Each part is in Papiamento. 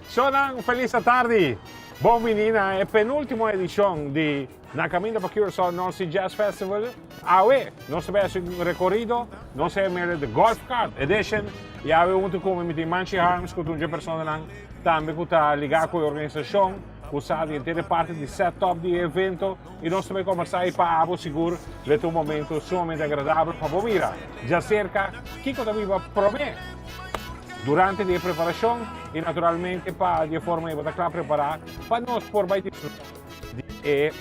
Sonan felis atardi! Bon bini na e penultimo edishon di Na Kaminda pa Curaçao North Sea Jazz Festival. Awe nos ta bai hasi un rekorido, nos a yam'e The Golf Cart Edition i awe huntu ku mi mi tin Manchi Harms ku ta un dje personanan tambe ku ta ligá ku e organisashon ku sa di henter e parti di set up di e evento i nos ta bai kombersá i pa abo sigur lo ta un momento sumamente agradabel pa bo mira djaserka kiko ta biba promé durante di e preparashon i naturalmente pa di e forma ei bo ta kla prepará pa nos por bai disfrutá di e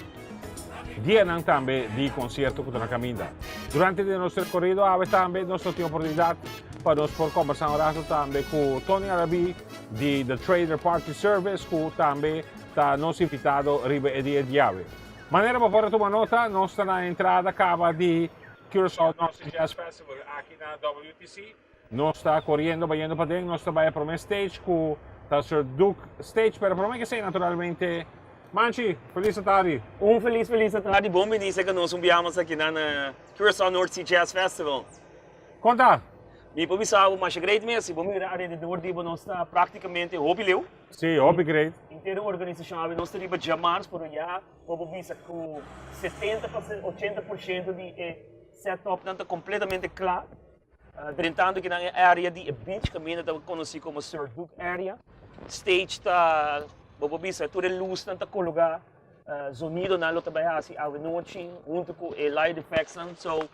dianan tambe di konsierto ku ta na kaminda. Durante di nos rekorido awe tambe nos lo tin oportunidat pa nos por kombersá un rato tambe ku Tony Arabi di The Trader Party Service ku tambe ta nos invitado riba e dia di awe. Manera bo por a tuma nota nos ta na entrada kaba di Curaçao North Sea Jazz Festival aki na WTC. Nos ta coriendo bayendo paden, nos ta bay e prome stage cu ta Sir Duke stage, pero prome que esey naturalmente, Manchi, feliz atardi. Un feliz feliz atardi, bon bini cerca nos un bia mas aki na na Curaçao North Sea Jazz Festival. Con ta? Mi por bisa bo masha great mes, si bo mira alrededor di bo nos ta practicamente hopi leu. Si, hopi great. Henter organisacion awe nos ta riba djamars, pero ya bo por bisa cu 70 pa 80% di e set-upnan ta completamente cla. Drentando kinan e area di e beach kaminda ta konosí komo Sir Duke area. Stage ta, bo por bisa, tur e lusnan ta kologá, zonidonan lo ta bai hasi awenochi huntu ku e light effectsnan. So,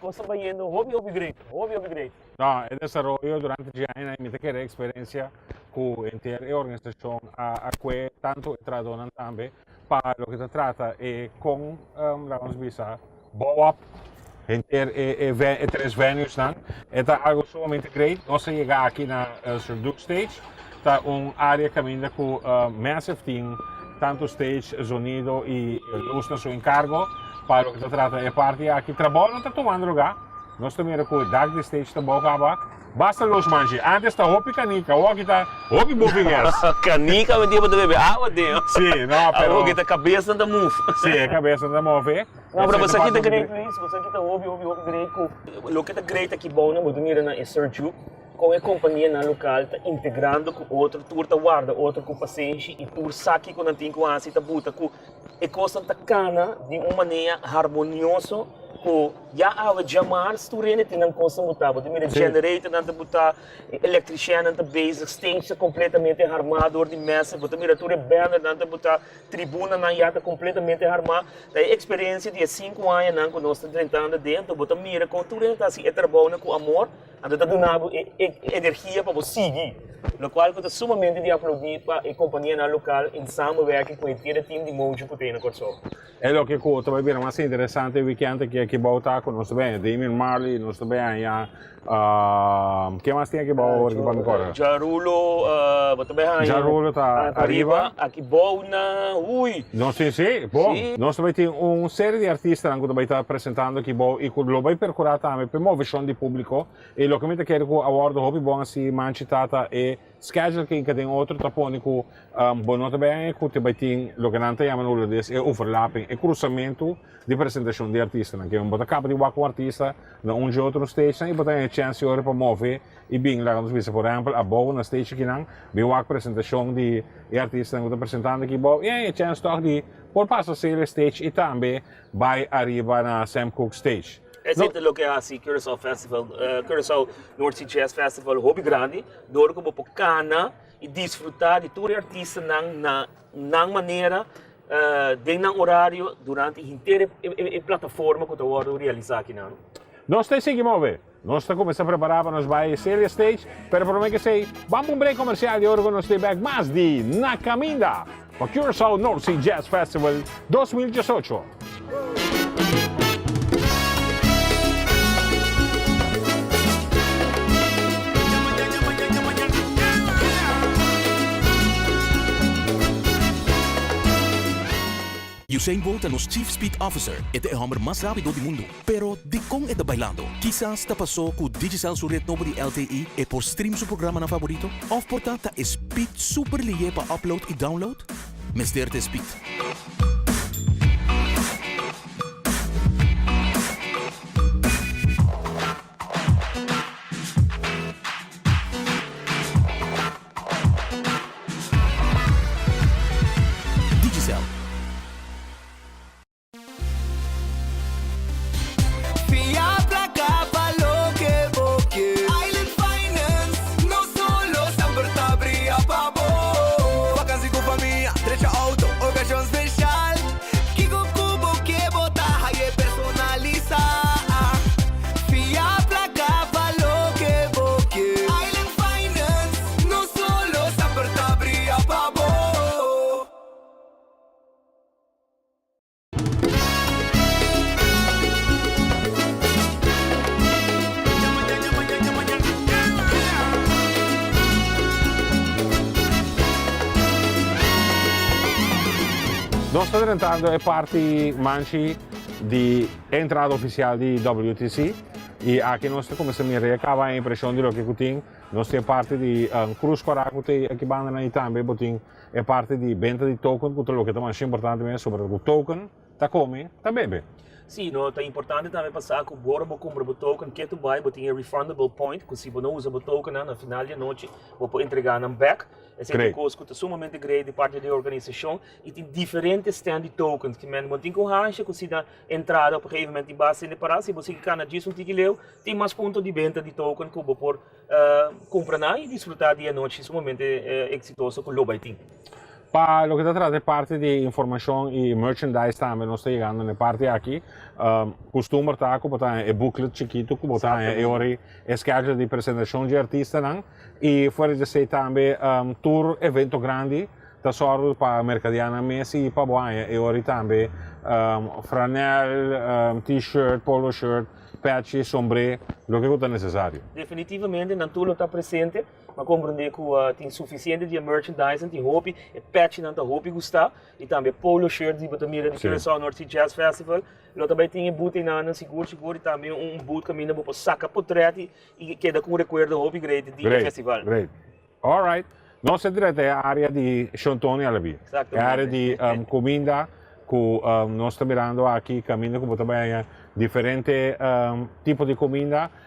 kos ta bayendo hopi hopi great, hopi hopi great. No, e desaroyo durante dje añanan mi ta kere eksperensia ku henter e organisashon a kue tantu e trahadónan tambe pa loke ta trata e kon, laga nos bisa, bouw op henter e e e tres venues nan. E ta algo sumamente great. Nos a yega aki na Sir Duke Stage. Ta un area kaminda ku Massive tin tantu stage, zonido i luz na su enkargo pa loke ta trata e parti aki. Trabou no ta tumando lugá. Nos ta mira ku e dak di stage ta bou kaba. Basta los manchi. Antes ta hopi kanika, awor aki ta hopi moving ass. Kanika mi tin bo ta bebe awa den. Si, no, pero. Awor ki ta kabesnan ta move. Si, e kabesnan ta move. No, pero bo sa ki ta great Luis, bo sa ki ta hopi hopi hopi great ku loke ta great aki bou nan bo ta mira na e Sir Juke kon e kompanianan lokal ta integrando ku otro, tur ta warda otro ku pasenshi i tur sa kiko nan tin ku hasi ta buta ku e kosnan ta kana di un manera harmonioso ku ya awe djamars tur hende tin nan kosnan butá. Bo ta mira generatornan ta butá, e elektrisiènnan ta bezig, stage ta kompletamente harmá dor di mesa, bo ta mira tur e bannernan ta butá, tribunanan ya ta kompletamente harmá. Ta e eksperensia di e sinku añanan ku nos ta drentando aden, bo ta mira kon tur hende ta hasi e trabounan ku amor. Anto ta duna bo e energia pa bo sigui, lokual ku ta sumamente di aplaudí pa e kompanianan lokal en samenwerking ku henter e team di Mojo ku ta na Kòrsou. E loke ku ta bai bira mas interesante e weekend aki aki bou ta ku nos ta bai haña Damian Marley, nos ta bai haña ken mas tin aki bou awor ki pa mi kòrda? Ja Rulo, bo ta bai haña. Ja Rulo ta ariba. Aki bou na, ui! Nos tin, si, bon. Nos ta bai tin un serie di artistanan ku ta bai ta presentando aki bou i ku lo bai perkurá tambe pa e moveshon di públiko. I loke mi ta kere ku a wòrdu hopi bon asi manchi ta ta e schedule ku inka den otro ta pone ku bo no ta bai haña ku ta bai tin loke nan ta yama na hulandes e overlapping, e krusamentu di presentashon di artistanan. Ke bo ta kaba di wak un artista na un dje otro stage i bo ta haña chèns i ora pa move i bin laga nos bisa por ehèmpel abou na stage akinan bin wak presentashon di e artistanan ku ta presentando aki abou i haña chèns tòg di por pasa Sailor Stage i tambe bai ariba na Sam Cooke Stage. Esei ta loke a hasi Curaçao Festival, Curaçao North Sea Jazz Festival hopi grandi, dor ku bo por kana i disfrutá di tur e artistanan na nan manera, den nan orario, durante henter e plataforma ku ta wòrdu realisá akinan. Nos ta sigui move. Nos ta kuminsá prepará pa nos bai Celia Stage, pero promé ku esei, ban pa un break komersial i ora ku nos ta bèk mas di Na Kaminda pa Curaçao North Sea Jazz Festival 2018. Usain Bolt ta nos Chief Speed Officer, e ta e hòmber mas rápido di mundu. Pero, dikon e ta bailando? Kisas ta pasó ku Digicel su ret nobo di LTE e por stream su programanan faborito? Òf por ta ta e speed super lihé pa upload i download? Mester ta e speed. Nos ta drentando e parti manchi di e entrada oficial di WTC y aki nos ta cuminsa mira y caba e impresion di loke cu tin. Nos tin e parti di Cruz Cora cu ta aki bandanan y tambe bo tin e parti di benta di token cu ta loke ta masha importante mes, sobre cu token ta come, ta bebe. Sí, no, ta importante tambe pa sa cu ora bo cumpra bo token ke tu bay bo tin e refundable point cu si bo no usa bo tokennan na final di anochi bo por entrega nan bek. Esei ta un kos ku ta sumamente great di parti di e organisashon i tin diferente stand di tokens ki men bo tin ku hansha ku si na entrada op een gegeven moment tin basta hende pará si bo sigui kana djis un tiki leu tin mas punto di benta di token ku bo por kumpra nan i disfrutá di e anochi sumamente eksitoso ku lo bai tin. Pa loke ta trata e parti di informashon i merchandise tambe nos ta yegando na e parti aki. Kustumber ta ku bo ta haña e booklet chikitu ku bo ta haña e ora e schedule di presentashon dje artistanan. I fuera di esei tambe tur evento grandi ta sòru pa merkadeá nan mes i pa bo haña e ora tambe franel, t-shirt, polo shirt, pèchi, sombré, loke ku ta nesesario. Definitivamente nan tur lo ta presente. Mi a komprendé ku tin sufisiente di e merchandise, tin hopi, e pèchinan ta hopi gustá i tambe polo shirt di bo ta mira di Curaçao North Sea Jazz Festival. Lo ta bai tin e booth einan sigur sigur i tambe un booth kaminda bo por saka potrèt i I keda ku un rekuerdo hopi great di e festival. Great, great. Alright. Nos a drenta e area di Shontoni Alabi. Exactamente. E area di cuminda cu nos ta mirando aki, caminda cu bo ta bay haña diferente tipo di cuminda.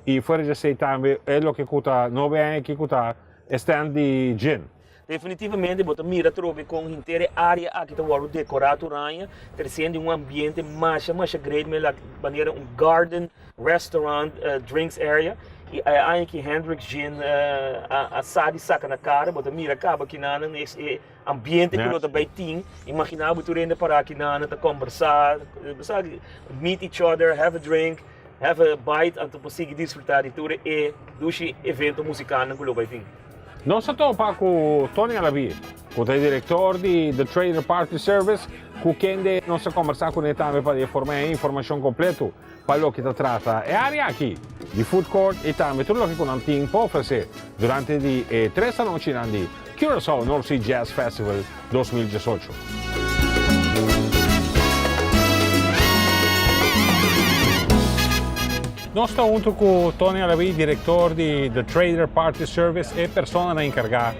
Y fuera di esey tambe e loke cu ta no bay haña aki cu ta e stand di gin. Definitivamente bo ta mira atrobe kon henter e área aki ta wòrdu dekorá tur aña, tresiendo un ambiente masha masha great me la manera un garden restaurant drinks area i e aña aki Hendricks Gin a sa di saka na kara, bo ta mira kaba kinanan e ambiente ku lo ta bai tin, imaginá bo tur hende pará kinanan ta kombersá, bo sa meet each other, have a drink, have a bite anto por sigui disfrutá di tur e dushi evento musikalnan ku lo bai tin. Nos a topa ku Tony Alabi, ku ta e direktor di The Trader Party Service, ku kende nos a kombersá kuné tambe pa di e forma e informashon kompleto pa loke ta trata e área aki di food court i tambe tur loke ku nan tin pa ofresé durante di e tres anochinan di Curaçao North Sea Jazz Festival 2018. Nos ta hunto cu Tony Alabi, director di The Trader Party Service, e personanan encarga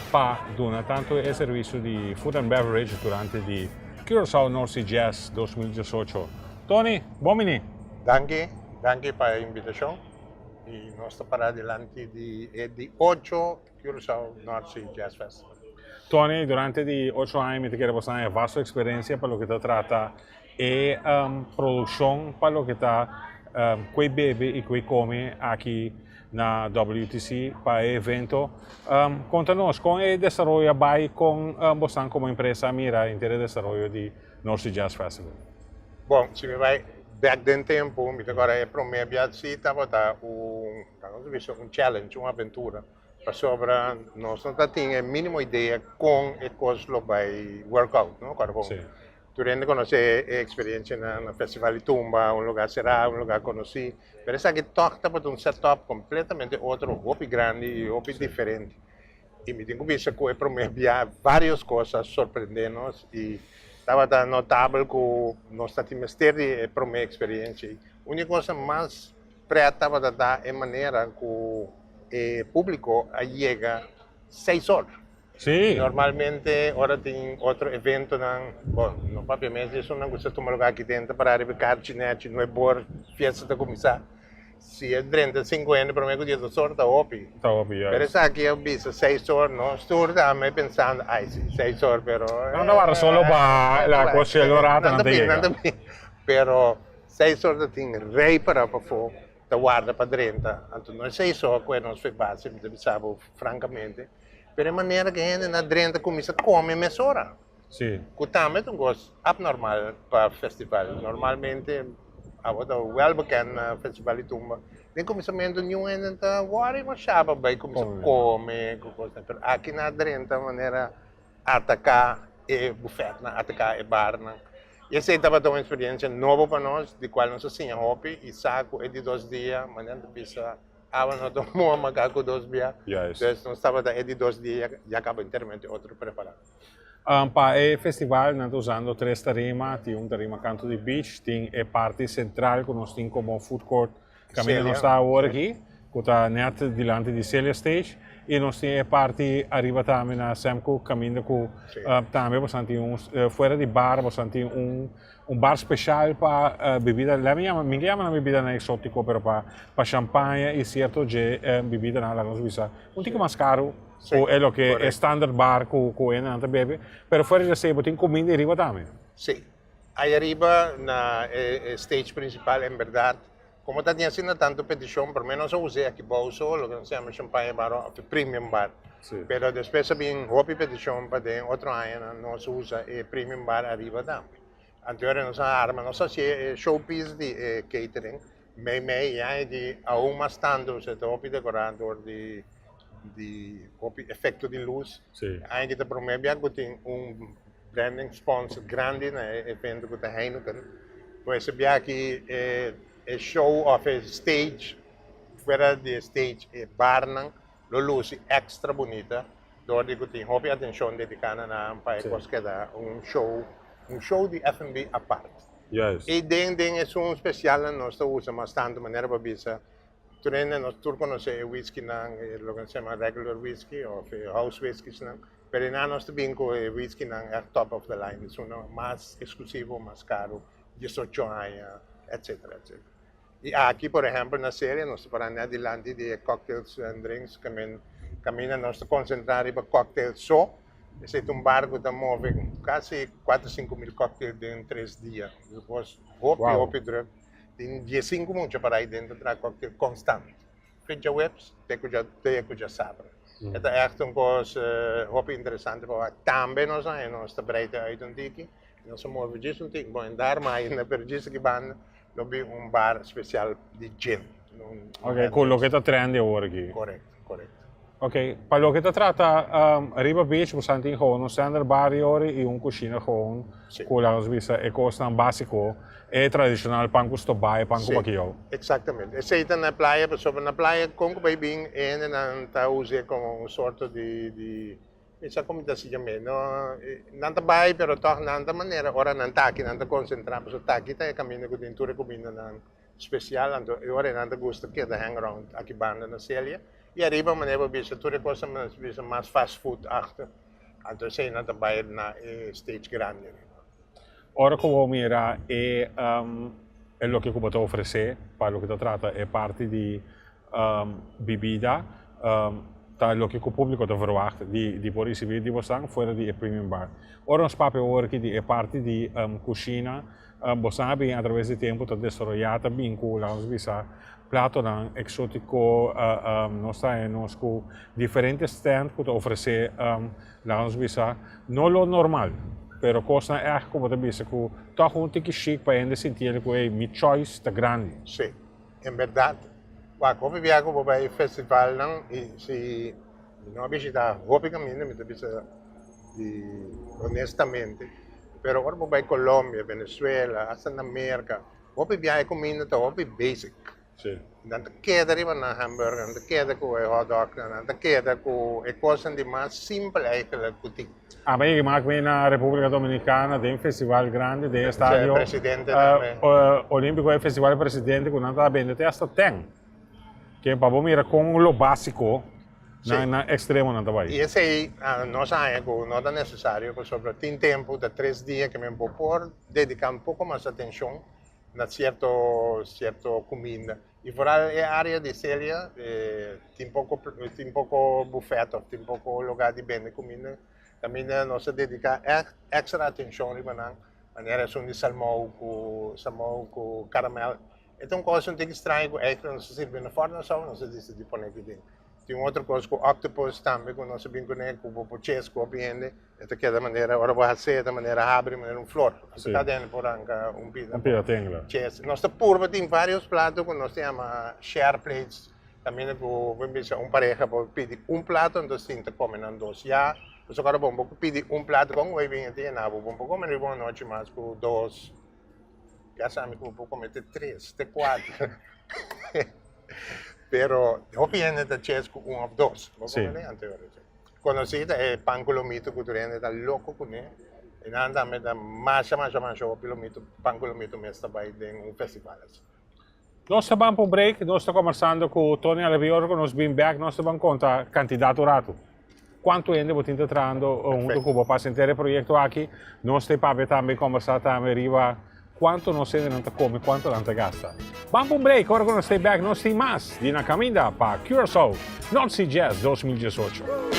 pa duna tanto e servicio di food and beverage durante di Curaçao North Sea Jazz 2018. Tony, bon bini! Danki, danki pa e invitacion y nos ta para dilanti di e di ocho Curaçao North Sea Jazz Festival. Tony, durante di ocho aña mi ta kere boso haña vasto experiencia pa loke ta trata e produccion pa loke ta koe bebe y koe come aki na WTC pa e evento. Conta nos con e desaroyo a bay, con bosan como empresa a mira henter e desaroyo di North Sea Jazz Festival. Bon, si mi bay bek den tempo, mi ta acorda e prome bia si tabata un, nos ta bisa un challenge, un aventura. Pasobra nos no ta tin e mínimo idea kon e kos lo bai work out, no? Kòrda bon. Sí. Tur hende konosé e eksperensia na na Festival di Tumba, un lugá será, un lugá konosí. Pero esaki tòg tabata un setup kompletamente otro, hopi grandi i hopi diferente. I mi tin ku bisa ku e promé bia vários kos a sorprendé nos i tabata notabel ku nos ta tin mester di e promé eksperensia. I un di e kosnan mas Pret tabata ta e manera ku e públiko a yega seis or. Sí. Normalmente ora tin otro eventonan, bon, no papia mes di esunnan ku sa tuma lugá aki den ta pará riba e karchi nèchi nuebe or fiesta ta kuminsá. Si e drenta sinku hende promé ku diesdos or ta hopi. Ta hopi, juist. Pero esaki a bisa seis or, nos tur ta me pensando, ai si, seis or, pero. Nan ta wara solo pa la kos shelu rato nan ta yega. Nan ta bin, pero. Seis or ta tin rei para pafó ta warda pa drenta. Anto no e seis or ku e nos fue base, mi ta bisa bo frankamente. Pero e manera ku e hende na drenta kuminsá kome mesora. Sí. Ku tambe ta un kos abnormal pa festival. Normalmente abo ta wèl bekend na festival di tumba. Den kuminsamentu niun hende ta wòri mashá pa bai kuminsá kome ku kosnan. Pero aki na drenta manera ataká e bufètnan, ataká e barnan. I esei tabata un experiencia nobo pa nos, di cual nos a siña hopi i sa cu e di dos dia, manera ta bisa, awa no ta moha maca cu dos bia. Juist. Dus nos tabata e di dos dia ya caba enteramente otro prepara. Pa e festival nan ta usando tres tarima, tin un tarima kanto di beach, tin e parti sentral ku nos tin komo food court kaminda nos ta awor aki, ku ta nèt dilanti di Celia Stage, i nos tin e parti ariba tambe na Sam Cooke kaminda ku tambe boso tin un fuera di bar boso tin un un bar special pa bebida, lami yama, mi ke yama nan bebidanan exotico, pero pa pa champaña y cierto dje bebidanan laga nos bisa un tiki mas caro cu e loke e standard bar cu cu hendenan ta bebe, pero fuera di esey bo tin cuminda y riba tambe. Sí, ay ariba na e stage principal en berdad como ta tin asina tanto peticion por menos a usa e aki bou so loke nos ta yama champaña bar of e premium bar, pero despues a bin hopi peticion pa den otro añanan nos usa e premium bar ariba tambe. Anterior nos a arma, nos a haci e showpiece di e catering, mei mei y aña di aun mas tanto, se ta hopi decora door di di hopi efecto di luz. Aña ki ta prome bia cu tin un branding sponsor grandi na e evento cu ta Heineken. Pues e bia aki e e show of e stage, fuera di e stage e barnan lo luci extra bunita Dor di ku tin hopi atenshon dediká na nan pa e kos keda un show, un show di FNB apart. I den den esun spesialnan nos ta usa mas tantu manera pa bisa tur hende nos tur konosé e whiskynan, e loke nos yama regular whisky òf e house whiskysnan, pero einan nos ta bin ku e whiskynan ègt top of the line, esunnan mas eksklusivo, mas karu, diesocho aña, etsetera etsetera. I aki, por ehèmpel, na Seria nos ta pará nèt dilanti di e cocktails and drinks kaminda nos ta konsentrá riba cocktails so. Esei ta un bar ku ta move kasi kuater 5000 cocktail den tres dia. Despues hopi, hopi drùk. Tin diesinku mucha pará ei den ta traha cocktail konstant. Fin djaweps te ku te ku djasabra. E ta ègt un kos hopi interesante pa wak. Tambe nos a haña nos ta breita uit un tiki. Nos a move djis un tiki, bon, en dar mas ainda, pero djis aki banda. Lo bin un bar special di gin. Ok, cu loke ta trendy awor aki. Correcto, correcto. Ok, pa loke ta trata um, riba beach, bo san tin gewoon un standard bar yori y un cushina gewoon cu laga nos bisa e cosnan basico, e tradicional pan cu stobá y pan cu bakio. Exactamente. Esey ta na playa, pasobra na playa con cu bay bin e hendenan ta us'e como un sorto di di Mi sa como ta siña mi. No, nan ta bai, pero toch nan ta manera ora nan ta aki, nan ta concentra, pasobra ta aki ta e caminda cu tin tur e cumindanan special, anto e ora nan ta gusta keda hang around aki banda na Celia. Y ariba manera bo bisa tur e cosnan bo bisa mas fast food achter, anto esey nan ta bai na e stage grandi ariba. Ora cu bo mira e e loke cu bo ta ofrece pa loke ta trata e parti di bibida ta loke ku públiko ta verwagt di di por risibí di bosan fuera di e premium bar. Ora nos papia awor aki di e parti di kushina, bosan a bin atraves di tempu ta desaroyá, ta bin ku laga nos bisa platonan eksótiko, nos ta haña nos ku diferente stand ku ta ofresé laga nos bisa no lo normal, pero kosnan ègt ku bo ta bisa ku tòg un tiki shik pa hende sinti el ku ey mi choice ta grandi. Sí. En berdad, wak hopi bia ku bo bai festivalnan i si mi no a bishita hopi kaminda mi ta bisa di honestamente, pero ora bo bai Colombia, Venezuela, asta na Merka, hopi bia e kuminda ta hopi basic. Nan ta keda riba nan hamburger, nan ta keda ku e hotdognan, nan ta keda ku e kosnan di mas simpel eigenlijk ku tin. Aba yega mak mi na Republica Dominicana den festival grandi den estadio Presidente tambe. Olimpico e festival presidente cu nan ta bende te hasta ten. Ke pa bo mira con lo basico na na extremo nan ta bay. Y esey nos a haña cu no ta necesario pasobra tin tempo ta tres dia ke men bo por dedica un poco mas atencion na cierto cierto cuminda. Y vooral e area di Celia tin poco tin poco buffet of tin poco lugar di bende cuminda. Caminda nos a dedica echt extra atencion riba nan, manera esun di salmou cu salmou cu caramel. E ta un cosa un tiki straño cu eigenlijk nos ta sirbi na Fort Nassau, nos a dicidi pone aki den. Tin un otro cos cu octopus tambe cu nos a bin cune cu bo por ches cu hopi hende. E ta keda manera, ora bo hasi e ta manera habri manera un flor. Anto kada hende por ranka un pida. Un pida tengla. Ches. Nos ta purba tin varios plato ku nos ta yama share plates. Kaminda ku bo bisa un pareha por pidi un plato anto sinta kome nan dos. Ya pasobra ora bo bo pidi un plato kon ku bai bin e ta yena bo. Bo por kome riba un anochi mas ku dos. Ya sa mi ku bo por kome te tres, te kuater. Pero hopi hende ta ches ku un òf dos. Bo kome anto. Konosí ta e pan ku lomito ku tur hende ta loko kuné. I nan tambe ta masha masha masha hopi lomito, pan ku lomito mes ta bai den un festival asina. Nos ta ban pa un break, nos ta kombersando ku Tony Alegria ora ku nos bin bek nos ta ban konta kantidat un ratu. Kuantu hende bo tin ta trahando huntu ku bo pa hasi henter e proyekto aki. Nos ta papia tambe kombersá tambe riba kuantu nos hendenan ta kome, kuantu nan ta gasta. Ban pa un break, ora ku nos ta bek nos tin mas di Na Kaminda pa Curaçao North Sea Jazz 2018.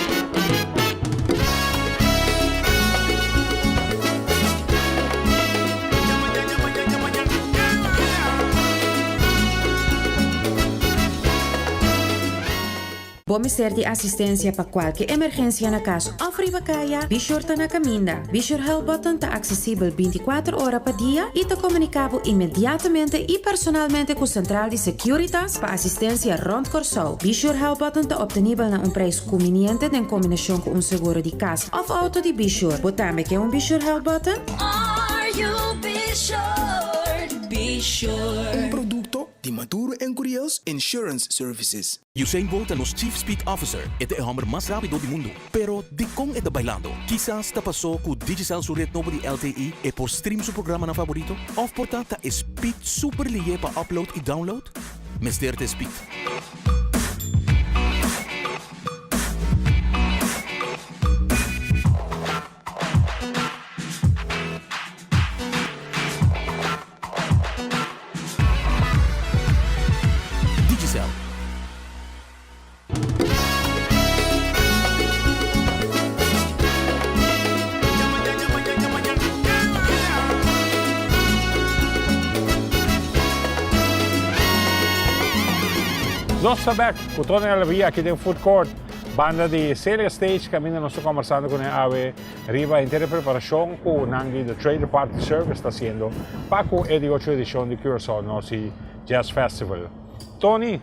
Bo mester di asistencia pa cualke emergencia na cas of riba caya? Bishor ta na caminda. Bishor Help Button ta accesibel binticuater ora pa dia y ta comunica bo inmediatamente y personalmente cu central di Securitas pa asistencia rond Corsou. Bishor Help Button ta obtenibel na un prijs cuminiente den combinacion cu un seguro di cas of auto di Bishor. Bo tambe ke un Bishor Help Button? Are you be sure? Be sure. Un producto di Maduro en Curiels Insurance Services. Usain Bolt ta nos Chief Speed Officer. E ta e hòmber mas rápido di mundu. Pero, dikon e ta bailando? Kisas ta pasó ku Digicel su ret nobo di LTE e por stream su programanan faborito? Òf por ta ta e speed super lihé pa upload i download? Mester ta e speed. Digicel. Nos ta bek ku Tony Alegria aki den Food Court, banda di Celia Stage, kaminda nos ta kombersando ku nan awe Riba henter e preparashon ku nan di The Trader Party Service ta hasiendo pa ku e di ocho edishon di Curaçao North Sea Jazz Festival. Tony,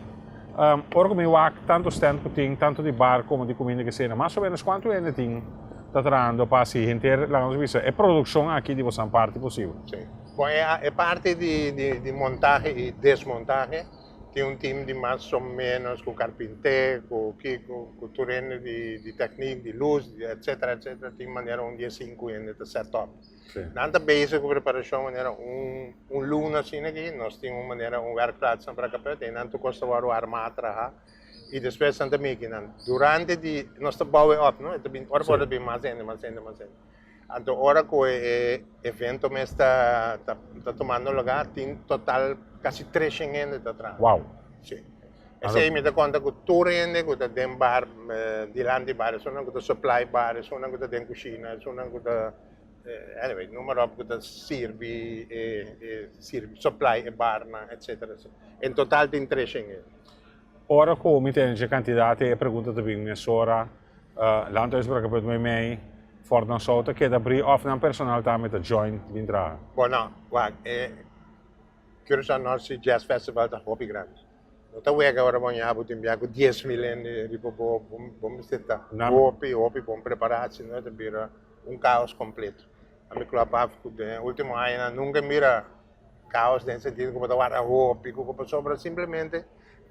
ora ku mi wak tantu stand ku tin, tantu di bar komo di kuminda ke sena, mas o menos kuantu hende tin ta trahando pa hasi henter, laga nos bisa, e produkshon aki di bosan parti posibel? Sí. Bon, e parti di montahe i desmontahe Tin un team di mas o menos ku karpinté, ku kiko, ku tur hende di di teknik, di lus, di etsetera etsetera, tin manera un dia sinku hende ta set up. Nan ta bezig ku preparashon manera un un luna asina aki, nos tin un manera un werkplaats na Brakapet, einan tur kos ta wòrdu armá, traha i despues nan ta miki nan. Durante di nos ta bou e op, no, e ta bin ora por ta bin mas hende, mas hende, mas hende. Anto ora ku e evento mes ta ta tumando lugá tin total kasi treshen hende ta traha. Wow! Sí. Esei mi ta konta ku tur hende ku ta den bar, dilanti bar, esunnan ku ta supply bar, esunnan ku ta den kushina, esunnan ku ta, anyway, noem maar op, ku ta sirbi e sirbi supply e barnan, etcetera. En total tin treshen hende. Ora ku mi tene dje kantidat e pregunta ta bin mesora. Landhuis Brakkeput meimei, Fort Nassau ta keda bri of nan personal tambe ta join bin traha? Bon no, wak, e Curaçao North Sea Jazz Festival ta hopi grandi. No ta wega ora bo ña bo tin bia ku 10,000 hende riba bo, bo mester ta hopi, hopi bon prepará, si no ta bira un kaos kompleto. Ami klòp af ku den e ultimo añanan nunka mira kaos den sentido ku bo ta warda hopi ku ku pasobra simplemente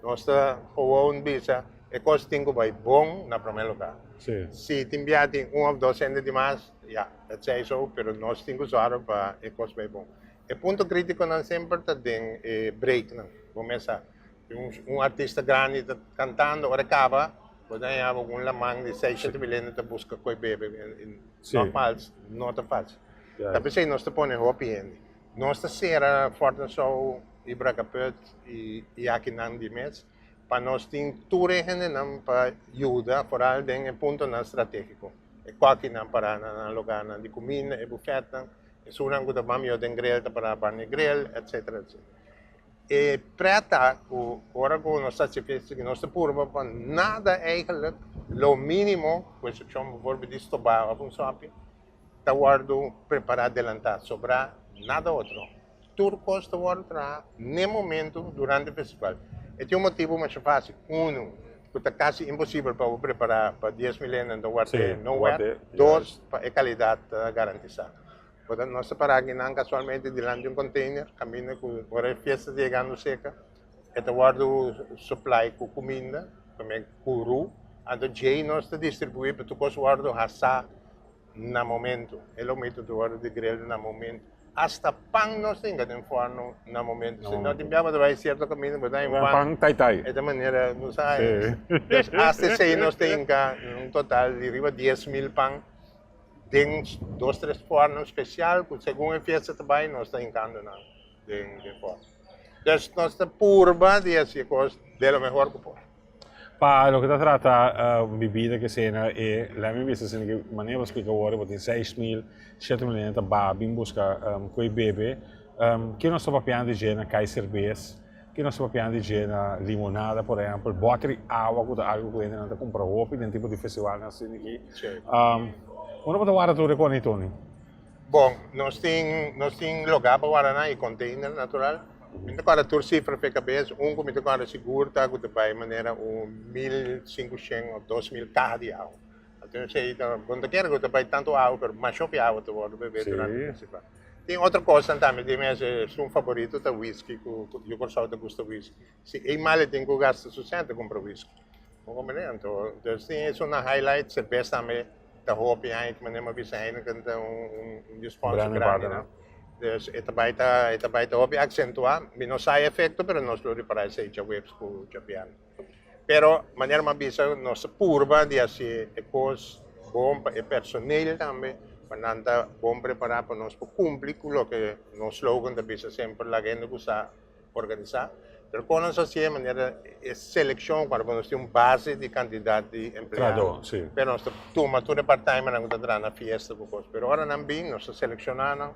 nos ta gewoon bisa e kos tin ku bai bon na prome lugar. Si tin bia tin un of dos hende di mas, ya, dat sei so, pero nos tin ku sòru pa e kos bai bon. E punto kritikonan semper ta den e breaknan, bo mes sa. Un artista grandi ta kantando, ora e kaba, bo ta haña bo ku un laman di seis, shete mil hende ta buska koi bebe. Nogmaals, no ta fásil. Ta p'esei nos ta pone hopi hende. Nos ta sera Fort Nassau i Brakkeput i akinan di mes pa nos tin tur e hendenan pa yuda foral den e puntonan stratégiko. E kòkinan pará na nan lugarnan di kuminda, e bufètnan, esunnan ku ta ban mihó den grel ta pará ban e grel, etsetera etsetera. E prèt ta ku ora ku nos ta hasi fiesta nos ta purba pa nada eigentlik, lo mínimo, ku eksepshon bivoorbeeld di stobá òf un sòpi, ta wòrdu prepará delantá, sobrá nada otro. Tur kos ta wòrdu traha n'e momentu durante e festival. E tin un motibu masha fásil, unu, ku ta kasi imposibel pa bo prepará pa 10,000 hende anto ward'é no wèr, dos, pa e kalidat ta garantisá. Bo ta nos ta pará akinan kasualmente dilanti un container kaminda ku ora e fiesta ta yegando serka e ta wòrdu supply ku kuminda, tambe ku ru. Anto djei nos ta distribuí pa tur kos wòrdu hasá na momento. E lomito ta wòrdu di grill na momento. Asta pan nos ta hinka den fòrnu na momento. Si no tin biaha bo ta bai sierto kaminda bo ta haña un pan. Pan tai tai. E ta manera nos a haña. Dus asta esei nos ta hinka un total di riba 10,000 pan den dos tres fòrnu spesial ku segun e fiesta ta bai nos ta hinkando nan den fòrnu. Dus nos ta purba di hasi e kos de lo mehor ku por. Pa loke ta trata bibida ke sena e lei mi bisa asina ke manera bo splika awor bo tin 6000, 7000 hende ta ba bin buska koe bebe. Ke nos ta papiando di dje na kai serbes, ke nos ta papiando di dje na limonada por ehempel, bòter di awa ku ta algu ku hendenan ta kumpra hopi den tipo di festivalnan asina aki. Unda bo ta warda tur e kos Tony? Bon, nos tin nos tin logá pa warda nan i container natural. Mi ta kòrda tur sifra p'e kabes. Un ku mi ta kòrda sigur ta ku ta bai manera un 1500 òf 2000 kaha di awa. Anto esei ta, bo no ta kere ku ta bai tantu awa, pero masha hopi awa ta wòrdu bebé durante e festival. Tin otro kosnan tambe, di mi esun favorito ta whisky ku yu Kòrsou ta gusta whisky. Si ei male tin ku gasta su sèn ta kumpra whisky. Bo komprende? Anto, dus tin esun highlight, serbes tambe. Ta hopi aña ki manera mi a bisa Heineken ta un di sponsor grandi nan. Dus e ta bai ta e ta bai ta hopi aksentuá. Mi no sa e efekto pero nos lo ripará esei djaweps ku djabièrnè. Pero manera mi a bisa nos ta purba di hasi e kos bon pa e personel tambe pa nan ta bon prepará pa nos por kumpli ku loke nos slogan ta bisa semper laga hende ku sa organisá, pero kon nos hasié manera e selekshon kuando ku nos tin un base di kantidat di empleado, pero nos ta tuma tur e part-timernan ku ta traha na fiesta ku kos, pero ora nan bin nos ta selekshoná nan,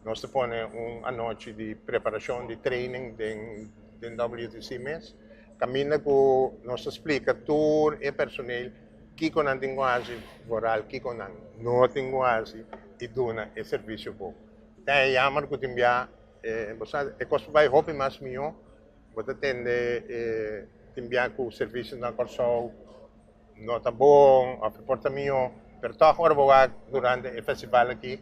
nos ta pone un anochi di preparashon di training den den WTC mes, kaminda ku nos ta splika tur e personel kiko nan tin ku hasi, vooral kiko nan no tin ku hasi i duna e servisio bon. Ta e yammer ku tin bia Bo sa e kos por bai hopi mas mihó. Bo ta tende e tin bia ku servisio na Kòrsou no ta bon òf e por ta mihó, pero tòg ora bo wak durante e festival aki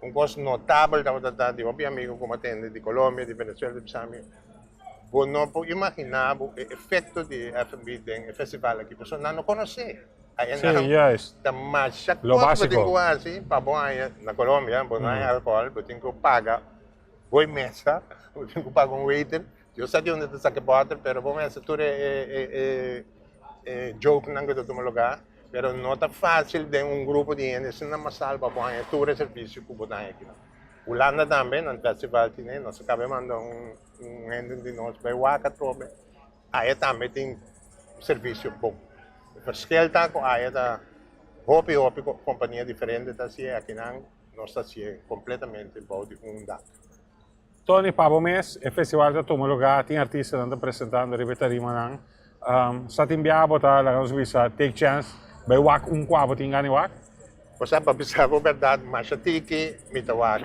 un kos notabel tabata ta di hopi amigu ku bo a tende di Colombia, di Venezuela ta bisa mi bo no por imaginá bo e efekto di e FNB den e festival aki pasobra nan no konosé. Sí, juist. Ta masha Lo kos bo básiko. tin ku hasi pa bo haña na Colombia, bo no haña alkohòl, bo tin ku paga bo mesa, bo tin ku paga un waiter. Dios sa di unda ta saka e bòter, pero bo mester tur e e e e jokenan ku ta tuma lugá. Pero no ta fásil den un grupo di hende asina masal pa bo haña tur e servisio ku bo ta haña akinan. Hulanda tambe, nan festival tine, nos a kaba manda un un hende di nos bai wak atrobe. Aya tambe tin servisio bon. E verschil ta ku aya ta hopi hopi kompania diferente ta hasié, akinan nos ta hasié kompletamente bou di un dak. Tony, pa bo mes e festival ta tuma lugá, tin artistanan ta presentando riba e tarimanan. Sa tin bia bo ta laga nos bisa take chance bai wak un kua bo tin gana di wak? Bo sa pa bisa bo bèrdat masha tiki mi ta wak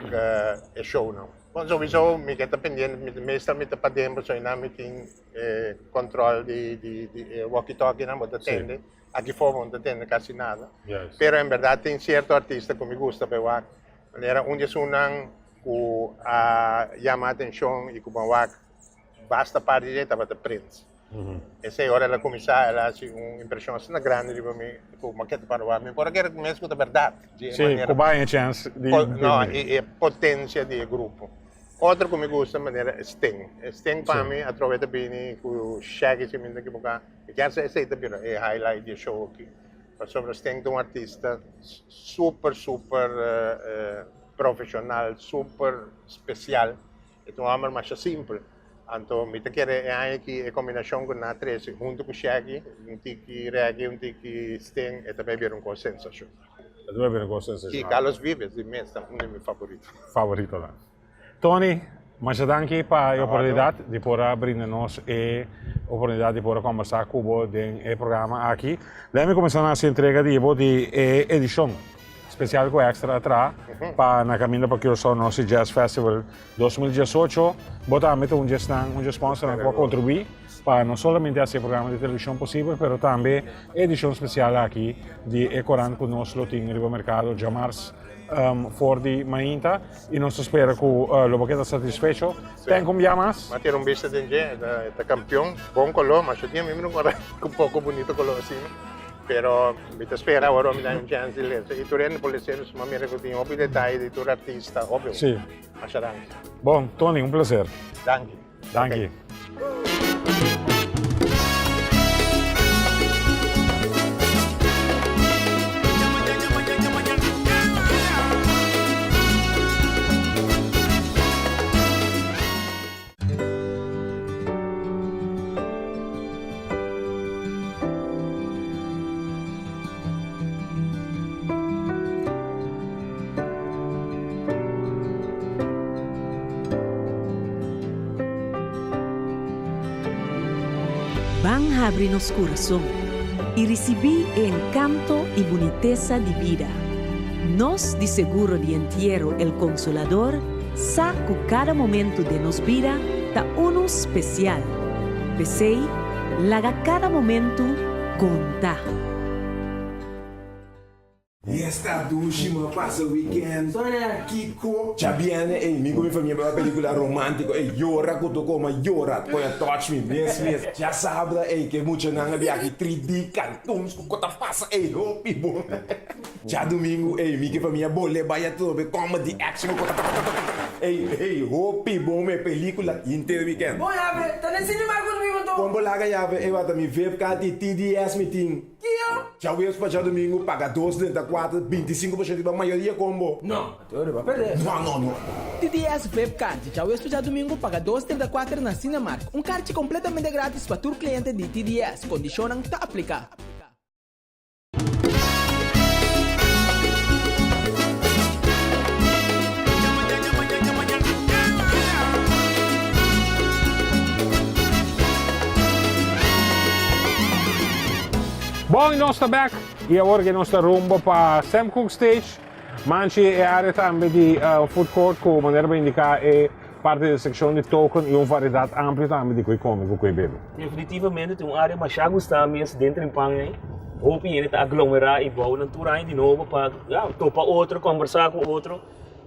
e shownan. Bon souiso mi ke ta pendiente, mi meestal mi ta paden pasobra einan mi tin e control di di di e walkie talkie nan bo ta tende, aki for bo no ta tende casi nada. Pero en berdad tin cierto artista cu mi gusta pa e wak, manera un di esunnan cu a yama atencion y cu bo a wak basta parti di dje tabata Prince. Esei ora el a kuminsá el a hasi un impreshon asina grandi riba mi ku mi a keda para wak. Mi por a kere mes ku ta bèrdat di e Sí, manera. ku bai e chèns di No, e e potensia di e grupo. Otro ku mi gusta manera Sting. Sting pa mi atrobe ta bini ku Shaggy si mi no ta ekiboká. Mi kier sa esei ta bira e highlight di e show aki. Pasobra Sting ta un artista super super profeshonal, super spesial. E ta un hòmber masha simpel. Anto mi ta kere e aña aki e kombinashon ku nan a trese huntu ku Shaggy, un tiki reggae, un tiki sting, e ta bai bira un kos sensashonal. E ta bai bira un kos sensashonal. I Carlos Vives di mes ta un di mi favorito. Favoritonan. Tony, masha danki pa e oportunidat di por a brinda nos e oportunidat di por a kombersá ku bo den e programa aki. Lei mi kuminsá na hasi entrega di bo di e edishon spesial ku Extra a traha pa na kaminda pa Curaçao North Sea Jazz Festival 2018. Bo tambe ta un di esnan, un di e sponsornan ku a kontribuí pa no solamente hasi e programa di televishon posibel, pero tambe e edishon spesial aki di e korant ku nos lo tin riba merkado djamars for di mainta i nos ta spera ku lo bo keda satisfecho. Ten ku un bia mas. M'a tira un bista den dje, e ta kampion, bon koló, masha dia mi no kòrda ku poko bunito koló asina. Pero mi ta spera awor mi ta un chance di lesa. Y tur hende por lesa su mira cu tin hopi detaye di tur artista, hopi. Sí. Masha danki. Bon, Tony, un placer. Danki. Danki. Okay. Ban habri nos kurason i risibí e enkanto i bunitesa di bida. Nos di Seguro di Entiero El Consolador Sa ku kada momentu den nos bida ta unu spesial. P'esei, laga kada momentu konta. Esta dushi mi a pasa weekend. Kiko? Djabierne ey mi ku mi famia bai wak pelicula romantico ey yora ku toko ma yora koe a touch mi mes mes. Djasabra ey ke muchanan a biaha 3D cartoons ku ta pasa ey hopi bon. Djadumingu ey mi ke famia bole bai atrobe comedy action ku ey ey hopi bon me pelicula henter weekend. Bon yabe, ta den cinema ku mi boto. Kon bo laga yabe ey wata mi vip card di TDS mi tin. Kio? Djaweps pa djadumingu paga dos 34, 25% riba mayoria combo. No, anto riba perde. No no no. TDS vip card di djaweps pa djadumingu paga dos 34 na Cinemark. Un karchi kompletamente gratis pa tur kliente di TDS. Kondishonnan ta aplika. Bon, nos ta back y awor que nos ta rumbo pa Sam Cooke Stage. Manchi e área tambe di food court cu manera bo indica e parti di seccion di token y un variedad amplio tambe di cu come cu cu bebe. Definitivamente ta un área masha gustá mes den Trimpan ei. Hopi hende ta aglomerá i bou nan tur aña di nobo pa ya topa otro, kòmbersá ku otro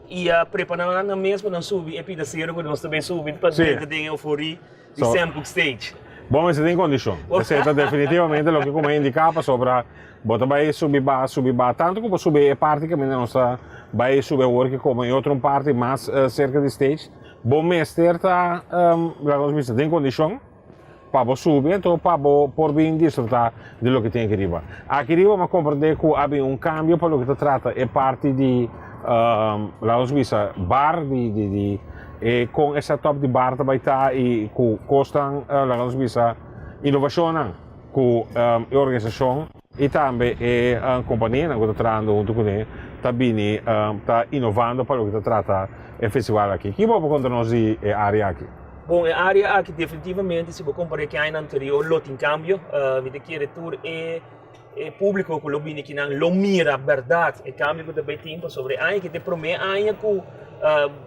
i a prepará nan mes pa nan subi e pida sero ku nos ta bay subi pa drenta den e euforia di Sam Cooke Stage. Bo mester tin kondishon. Esei ta definitivamente loke ku mi a indiká pasobra bo ta bai subi baha, subi baha. Tantu ku bo subi e parti kaminda nos ta bai subi awor ke komo e otro un parti mas serka di stage, bo mester ta, laga nos bisa, den kondishon pa bo subi anto pa bo por bin disfrutá di loke tin aki riba. Aki riba mi a komprendé ku a bin un kambio pa loke ta trata e parti di, laga nos bisa, bar di di di e kon e setup di bar ta bai ta i ku kosnan, laga nos bisa, inovashonnan ku e organisashon i tambe e kompanianan ku ta trahando huntu kuné ta bini ta inovando pa loke ta trata e festival aki. Ki bo por konta nos di e área aki? Bon, e área aki definitivamente si bo kompar'é ku e añanan anterior lo tin kambio. Mi ta kere tur e e públiko ku lo bini akinan lo mira bèrdat e kambio ku ta bai tin pasobra e aña aki ta e promé aña ku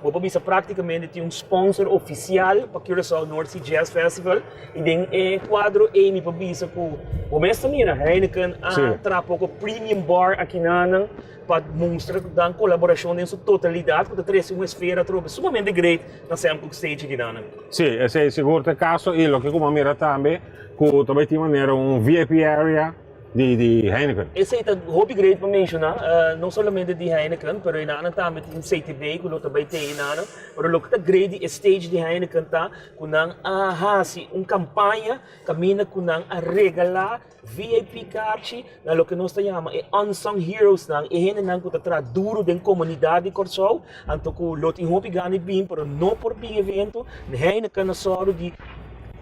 bo por bisa práktikamente tin un sponsor ofisial pa Curaçao North Sea Jazz Festival i den e kuadro ei mi por bisa ku bo mes ta mira Heineken a traha poko premium bar akinanan. Pa mustra ku nan kolaborashon den su totalidat ku ta trese un esfera atrobe sumamente great na Sam Cooke Stage akinan. Sí, esei sigur ta e kaso i loke ku bo a mira tambe ku ta bai tin manera un VIP area di di Heineken. Esei ta hopi great pa menshoná, no solamente di Heineken pero enanan tambe tin CTB ku lo ta bai te enanan. Pero loke ta great di e stage di Heineken ta ku nan a hasi un kampaña kaminda ku nan a regalá VIP karchi na loke nos ta yama e unsung heroes-nan, e hendenan ku ta traha duru den komunidat di Kòrsou, anto ku lo tin hopi gana di bin pero no por bin evento, Heineken a sòru di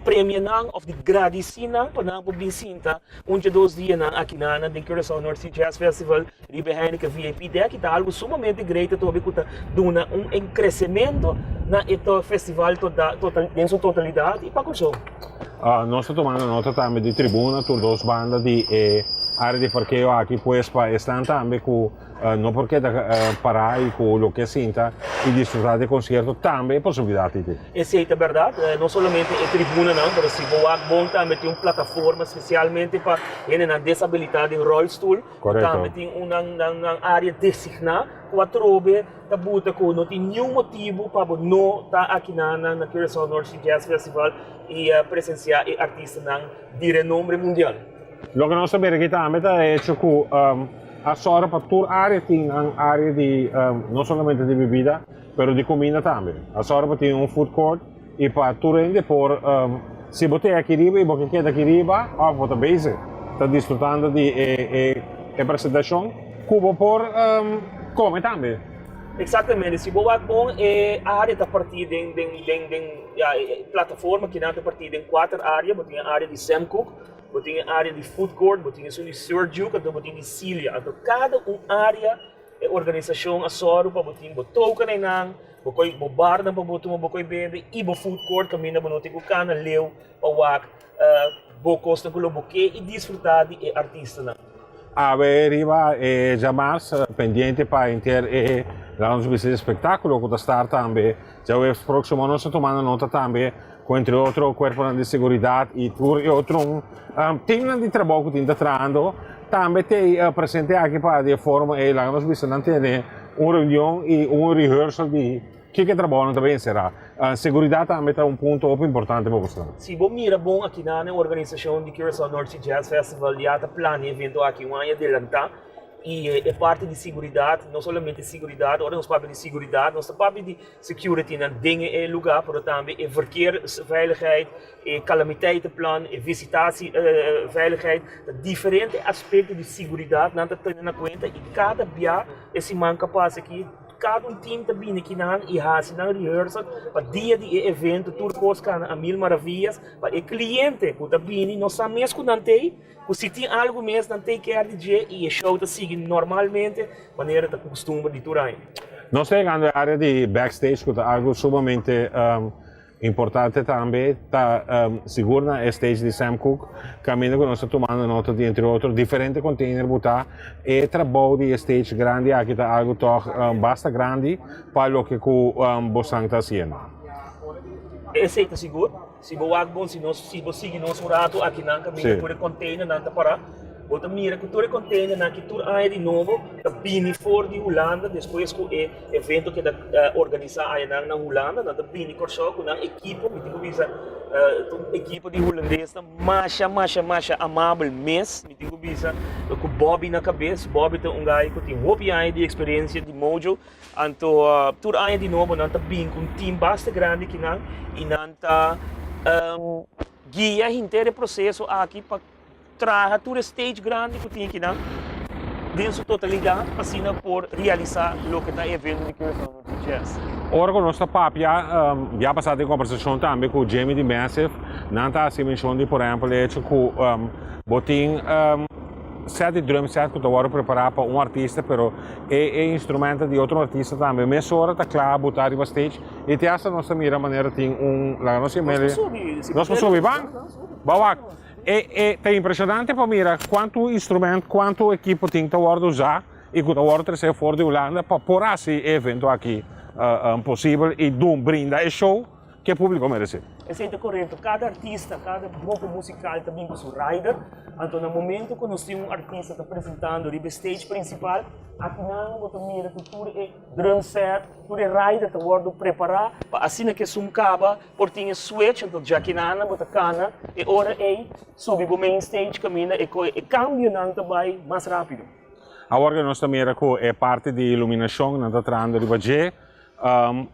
premia nan òf di gradisí nan pa nan por bin sinta un dje dos dianan aki nan den Curaçao North Sea Jazz Festival riba e Heineken VIP Deck i ta algu sumamente great atrobe ku ta duna un kresementu na e festival den su totalidat i pa Kòrsou. Nos ta tumando nota tambe di tribuna tur dos banda di e area di parkeo aki pues pa esnan tambe ku no por keda pará i ku lo ke sinta i disfrutá di e konsierto tambe e posibilidat ei tin. Esei ta bèrdat, no solamente e tribunanan pero si bo wak bon tambe tin un plataforma spesialmente pa hendenan desabilitá den ròlstul ku tambe tin un nan area designá ku atrobe ta buta ku no tin niun motibu pa bo no ta aki na na Curaçao North Sea Jazz Festival i presensiá e artistanan di renombre mundial. Loke nos ta mira aki tambe ta e hecho ku a sòru pa tur área tin nan área di no solamente di bibida pero di kuminda tambe. A sòru pa tin un food court i pa tur hende por si bo te aki riba i bo ke keda aki riba òf bo ta bezig ta disfrutando di e e presentashon ku bo por kome tambe. Exactamente, si bo wak bon e área ta partí den den den den ya e plataforma kinan ta partí den kuater área, bo tin e área di Sam Cooke, bo tin e área di food court, bo tin esun di Sir Duke anto bo tin di Celia. Anto kada un área e organisashon a sòru pa bo tin bo token einan, bo koi bo barnan pa bo tuma bo koi bebe i bo food court kaminda bo no tin ku kana leu pa wak bo kosnan ku lo bo ke i disfrutá di e artistanan. Awe riba e djamars pendiente pa henter e laga nos bisa espektákulo ku ta start tambe djaweps próksimo. Nos ta tumando nota tambe ku entre otro kuerponan di seguridat i tur e otro timnan di trabou ku tin ta trahando tambe t'ei presente aki pa di e forma ei laga nos bisa nan tene un reunion i un rehearsal di Kiko e trabounan ta bin será? Seguridat tambe ta un punto hopi importante pa boso. Si bo mira bon akinan e organisashon di Curaçao North Sea Jazz Festival ya ta plania e evento aki un aña adelantá i e parti di seguridat, no solamente seguridat, ora nos papia di seguridat nos ta papia di securitynan den e lugá pero tambe e verkeersveiligheid, e calamiteitenplan, e visitatieveiligheid, ta diferente aspekto di seguridat nan ta tene na kuenta i kada bia e siman ku a pasa aki. Kada un team ta bini kinan i hasi nan rehearsal pa dia di e evento tur kos kana a mil maravillas pa e kliente ku ta bini no sa mes ku nan tei ku si tin algu mes nan take care di dje i e show ta sigui normalmente manera ta kustumber di tur aña. Nos ta yegando e area di backstage ku ta algu sumamente Importante tambe ta sigur na e stage di Sam Cooke caminda cu nos ta tumando nota di entre otro diferente container bo ta e trabou di e stage grandi aki ta algo toch basta grandi pa loke cu bosan ta haciendo. Esey ta sigur. Si bo wak bon si nos si bo sigui nos un rato akinan caminda tur e containernan ta para bo ta mira cu tur e containernan aki tur aña di nobo ta bini for di Hulanda despues cu e Evento keda organisá ayanan na Hulanda, nan ta bini Kòrsou ku nan ekipo, mi tin ku bisa ta un ekipo di hulandesnan masha masha masha amabel mes, mi tin ku bisa ku Bobby na kabes, Bobby ta un guy ku tin hopi aña di eksperensia di Mojo, anto tur aña di nobo nan ta bin ku un team basta grandi kinan i nan ta guia henter e proseso aki pa. Traha tur e stage grandi ku tin akinan den su totalidat pa asina por realisá loke ta e evento di Curaçao North Sea Jazz. Ora ku nos ta papia, ya pasá den kombersashon tambe ku Jamie di Massive, nan ta hasi menshon di por ehèmpel e hecho ku bo tin set di drum set ku ta wòrdu prepará pa un artista pero e e instrumento di otro artista tambe mesora ta kla botá riba stage i te hasta nos ta mira manera tin un laga nos nos por subi ban bawak. E e ta impresionante pa mira cuanto instrument, cuanto equipo tin ta wordo usa y cu ta wordo trece for di Hulanda pa por haci e evento aki posibel y dun brinda e show cu e publico merece. Esey ta corecto. Cada artista, cada grupo musical ta bin cu su rider. Anto na momento cu nos tin un artista ta presentando riba e stage principal, akinan bo ta mira cu tur e drum set, tur e rider ta wordo prepara pa asina cu esun caba, Por tin e switch, anto djakinana bo ta kana e ora ei subi bo main stage kaminda e koe e kambionan ta bai mas rápido. Awor ke nos ta mira ku e parti di iluminashon nan ta trahando riba dje,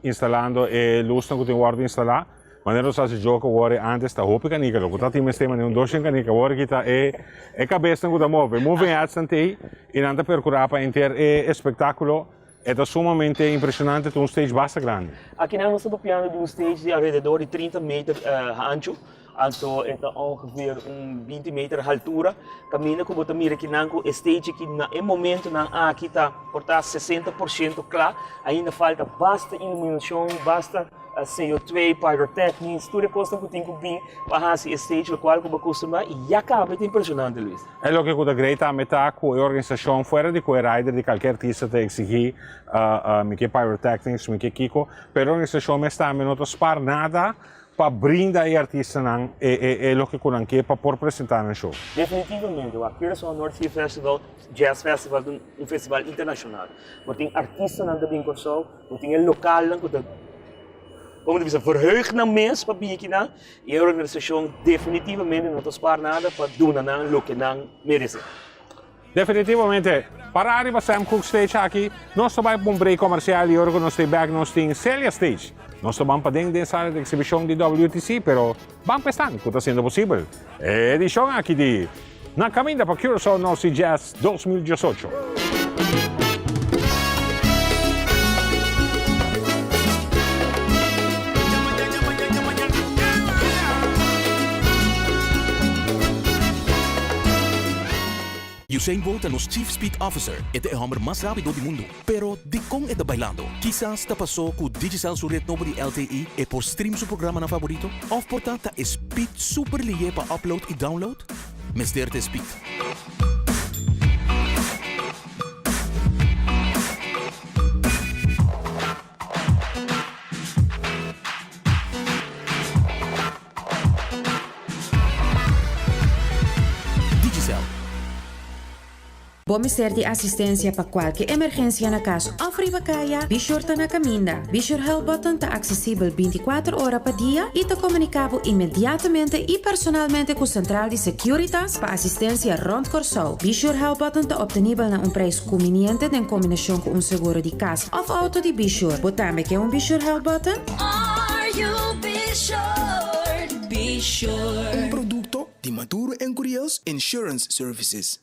instalando e lusnan ku tin wòrdu instalá. Manera nos a hasi joke awor e antes ta hopi kanika lo ku ta tin mester manera un doshen kanika awor aki ta e e kabesnan ku ta move, moving heads nan t'ei i nan ta perkurá pa henter e espektákulo. E ta sumamente impresionante, ta un stage basta grandi. Akinan nos ta papiando di un stage di alrededor di 30 meter hanchu, anto e ta ongeveer un 20 meter haltura. Kaminda ku bo ta mira akinan ku e stage aki na e momentonan aki ta por ta 60% kla, ainda falta basta iluminashon, basta CO2, pyrotechnics, tur e kosnan ku tin ku bin pa hasi e stage lokual ku bo kustumbrá i ya kaba e ta impresionante Luis. E loke ku ta grei tambe ta ku e organisashon fuera di ku e rider di kalke artista ta eksigí mi ke pyrotechnics, mi ke kiko, pero e organisashon mes tambe no ta spar nada pa brinda e artistanan e loke ku nan ke pa por presentá nan show. Definitivamente, wak Curaçao North Sea Festival, Jazz Festival ta un festival internashonal. Bo tin artistanan ta bin Kòrsou, bo tin e lokalnan ku ta. Como ta bisa, verheug nan mes pa bini kinan y e organisacion definitivamente no ta spaar nada pa duna nan loke nan merece. Definitivamente. Para ariba Sam Cooke Stage aki, nos ta bai pa un break comercial y ora cu nos ta bek nos tin Celia Stage. Nos ta ban paden den sala di exhibicion di WTC, pero ban pa esnan cu ta haciendo posibel e edicion aki di Na Caminda pa Curaçao North Sea Jazz 2018. Usain Bolt ta nos Chief Speed Officer, e ta e hòmber mas rápido di mundu. Pero, dikon e ta bailando? Kisas ta pasó ku Digicel su ret nobo di LTE e por stream su programanan faborito? Òf por ta ta e speed super lihé pa upload i download? Mester ta e speed. Digicel. Bo mester di asistencia pa cualke emergencia na cas of riba caya? Bishor ta na caminda. Bishor Help Button ta accesibel binticuater ora pa dia y ta comunica bo inmediatamente y personalmente cu central di Securitas pa asistencia rond Corsou. Bishor Help Button ta obtenibel na un prijs cuminiente den combinacion cu un seguro di cas of auto di Bishor. Bo tambe ke un Bishor Help Button? Are you be sure? Be sure. Un producto di Maduro en Curiels Insurance Services.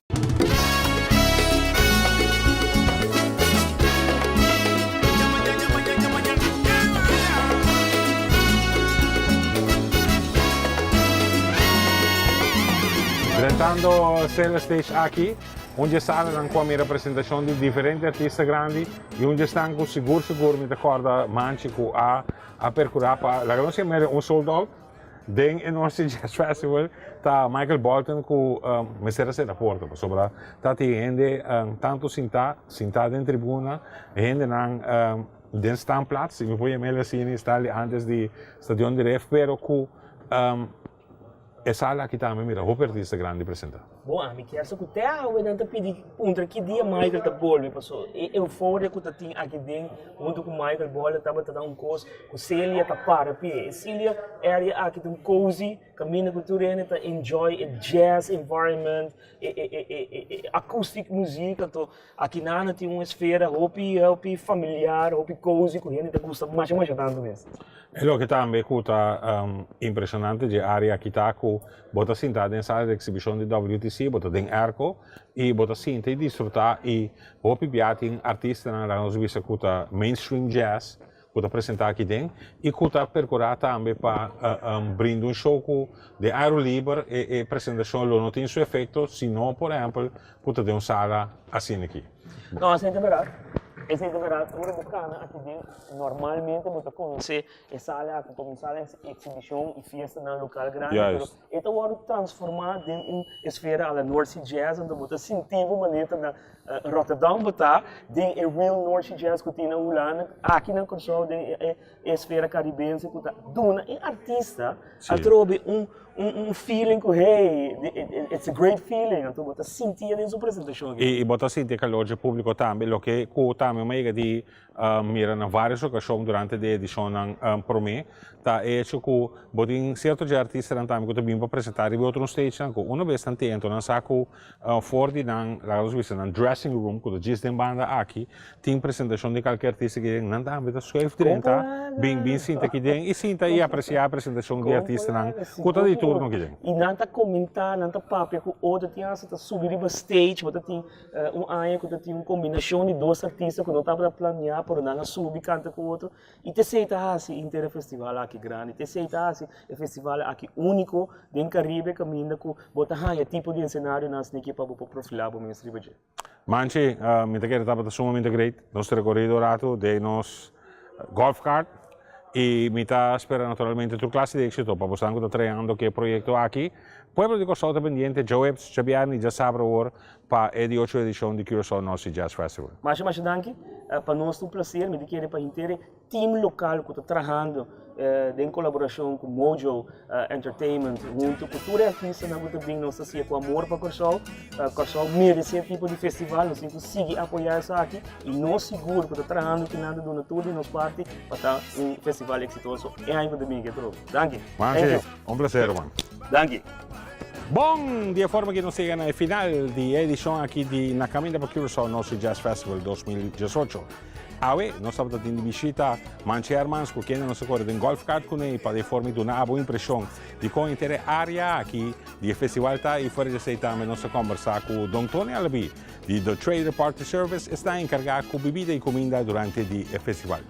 Drentando Cele Stage aki, un dje salanan ku a mira presentashon di diferente artista grandi i un dje esnan ku sigur sigur mi ta kòrda manchi ku a a perkurá pa laga nos yam'e un sold out den e North Sea Jazz Festival ta Michael Bolton ku mester a sera porta pasobra ta tin hende tantu sintá sintá den tribuna hendenan den staanplaats si mi por yam'el asina sta antes di Stadion di Ref pero ku E sala aki tambe mira hopi artista grandi presenta. Bon, ami kier sa ku te awe nan ta pidi puntra ki dia Michael ta bolbe paso e euforia ku ta tin aki den huntu ku Michael Bolton tabata ta un kos ku Celia ta para pie. E Celia area aki ta un cozy kaminda ku tur hende ta enjoy e jazz environment, e e e e acoustic muziek anto aki nan tin un esfera hopi hopi familiar, hopi cozy ku hende ta gusta masha masha tantu mes. E loke tambe ku ta impreshonante dje área aki ta ku bo ta sinta den sala di eksibishon di WTC, bo ta den airco i bo ta sinta i disfrutá i hopi bia tin artistanan laga nos bisa ku ta mainstream jazz ku ta presentá aki den i ku ta perkurá tambe pa brinda un show ku den airo liber e presentashon lo no tin su efekto si no por ehèmpel ku ta den un sala asina aki. No, esei ta bèrdat. Esei ta bèrdat. Ora bo kana aki den, normalmente bo ta konosé e sala aki komo un sala di eksibishon i fiestanan lokal grandi, pero e ta wòrdu transformá den un esfera a la North Sea Jazz, anto bo ta sinti bo manera ta na Rotterdam bo ta den e real North Sea Jazz ku tin na Hulanda, aki na Kòrsou den e esfera karibense ku ta duna e artista atrobe un un feeling ku hey, it's a great feeling, anto bo ta sinti den su presentashon aki. I bo ta sinti e kalor dje públiko tambe, loke ku tambe mi a yega di mira na vários okashon durante di e edishonnan promé, ta e hecho ku bo tin sierto dje artistanan tambe ku ta bin pa presentá riba e otro stagenan ku una bes nan tin anto nan sa ku For di nan, laga nos bisa, nan dressing room ku ta djis den banda aki, tin presentashon di kalke artista aki den, nan tambe ta schuif drenta, bin bin sinta aki den i sinta i apresiá e presentashon di artistanan ku ta di turno aki den. I nan ta komentá, nan ta papia ku otro, tin hasta ta subi riba stage, bo ta tin un aña ku ta tin un kombinashon di dos artista ku no tabata planeá, pero nan a subi kanta ku otro. I t'esei ta hasi henter e festival aki grandi, t'esei ta hasi e festival aki úniko den Karibe kaminda ku bo ta haña tipo di ensenarionan asina pa bo por profilá bo mes riba dje. Manchi, mi ta kere tabata sumamente great nos rekorido ratu den nos golf cart i mi ta spera naturalmente tur klase di éksito pa bosan ku ta trayando ku e proyekto aki. Pueblo di Kòrsou ta pendiente djaweps, djabièrnè i djasabra awor pa e di ocho edishon di Curaçao North Sea Jazz Festival. Masha masha danki. Pa nos ta un placer. Mi ta kere pa henter e team local cu ta trahando. Den kolaborashon ku Mojo Entertainment huntu ku tur e artistanan ku ta bin nos ta siña ku amor pa Kòrsou. Kòrsou meresé e tipo di festival, nos tin ku sigui apoyá esaki i nos sigur ku ta trahando kinan ta duna tur di nos parti pa ta un festival eksitoso e aña ku ta bin aki atrobe. Danki. Manchi, un placer ruman. Danki. Bon, di e forma aki nos yega na e final di e edishon aki di Na Caminda pa Curaçao North Sea Jazz Festival 2018. Awe nos tabata tin di bishita Manchi Hermans ku kende nos a kore den golf cart kuné i pa di e forma i duna abo impreshon di kon henter e area aki di e festival ta i fuera di esei tambe nos a kombersá ku Don Tony Alabi di The Trader Party Service esnan enkargá ku bibida i kuminda durante di e festival.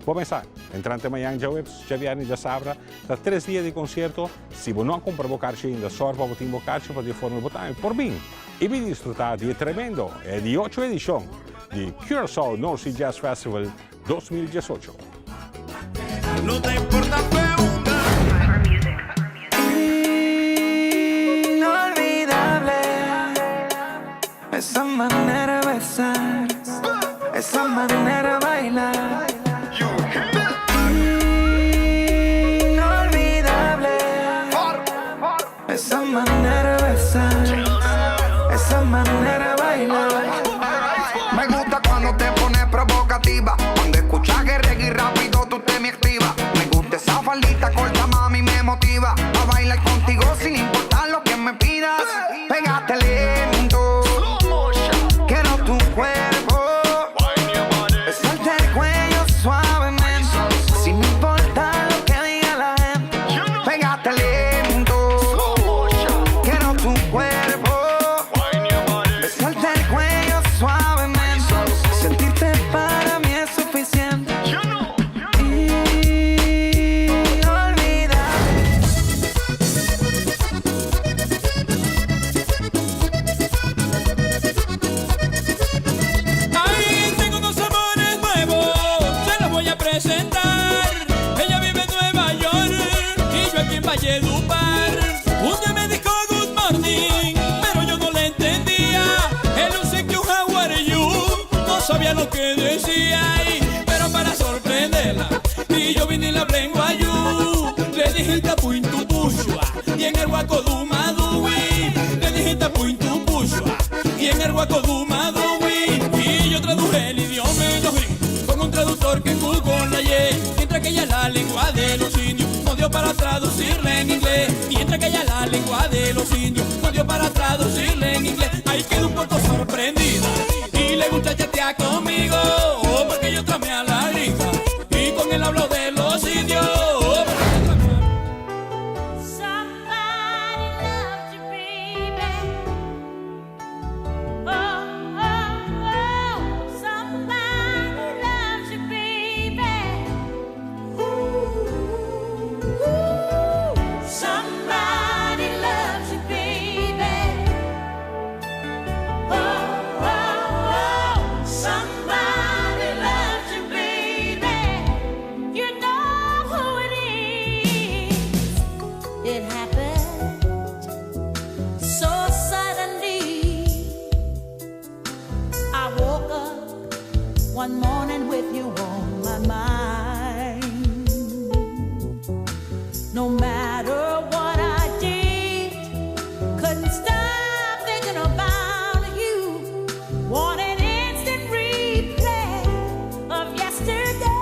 Bo mesa, entrante mañan djaweps, djabièrnè i djasabra ta tres dia di konsierto. Si bo no a kumpra bo karchi ainda sòr pa bo tin bo karchi pa di e forma bo tambe por bin i bin disfrutá di e tremendo e di ocho edishon di Curaçao North Sea Jazz Festival 2018. No ta importa fe unda. Inolvidable esa manera de besar, esa manera de bailar. Inolvidable esa manera de besar, esa manera de bailar. Me gusta cuando te pones provocativa. Cuando escuchas que reggae rápido tú te me activas. Me gusta esa faldita corta, mami, me motiva. A bailar contigo sin importar lo que me pidas. Pégate lento. Quiero tu cuerpo. Besarte el cuello suavemente. Sin importar lo que diga la gente. Pégate lento. Quiero tu cuerpo. Besarte el cuello suavemente. Sentirte para mí es suficiente. Inolvidable. Ahí tengo dos amores nuevos, se los voy a presentar. Ella vive en Nueva York y yo aquí en Valledupar. Un día me dijo good morning, pero yo no le entendía. Él usé que un how are you, no sabía lo que decía. Y, pero para sorprenderla, y yo vine y le hablé en guayú. Le dije tapuin tu pushua, y en el guacoduma dui. Le dije tapuin tu pushua, y en el guacoduma dui. Y yo traduje el idioma en los gringos con un traductor que en Google la hallé. Mientras que ella la lengua de los indios no dio para traducirla en inglés. Mientras que ella la lengua de los indios no dio para traducirla en inglés. Ahí quedó un poco sorprendida y le gusta chatear conmigo. Oh, porque yo tramé a la gringa y con él hablo de los indios. Oh, porque yo tramé a Somebody loved you, baby. Oh, oh, oh. Somebody loves you, baby. Ooh, ooh. Somebody loves you, baby. Oh, oh, oh. Somebody loves you, baby. You know who it is. It happened so suddenly. I woke up one morning with you on my mind. No matter what I did, couldn't stop thinking about you. Want an instant replay of yesterday.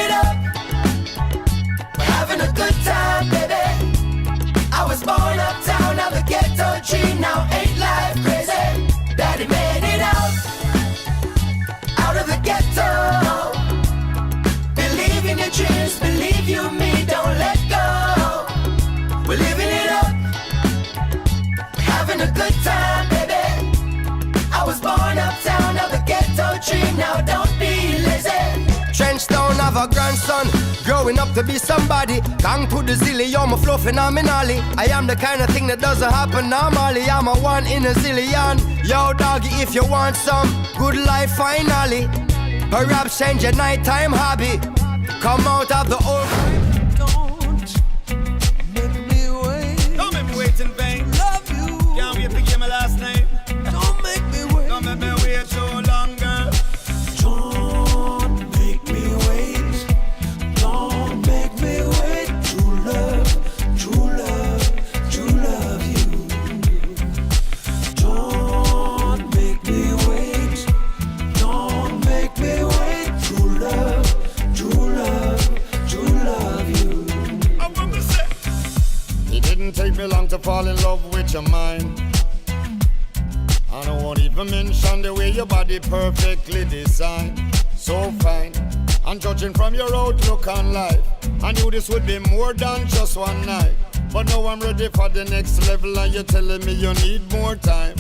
it up. We're having a good time, baby. I was born uptown, of the ghetto tree. Now ain't life crazy? Daddy made it out, out of the ghetto. Believe in your dreams, believe you me, don't let go. We're living it up, having a good time, baby. I was born uptown of the ghetto tree. Now don't be lazy. Trench town have a grandson, growing up to be somebody. Gang to the zilly, I'm a flow phenomenally. I am the kind of thing that doesn't happen normally. I'm a one in a zillion. Yo, doggy, if you want some good life finally, perhaps change your nighttime hobby. Come out of the old. Don't make me wait in vain. Love you. Can't wait to give my last name. Don't make me wait. Don't make me wait so long, girl. Don't make me wait. Don't make me wait. True love, true love, true love you. Don't make me wait. Don't make me wait. True love, true love, true love you. It didn't take me long to fall in love with your mind. And I won't even mention the way your body perfectly designed. So fine. And judging from your outlook on life, I knew this would be more than just one night. But now I'm ready for the next level, and you're telling me you need more time.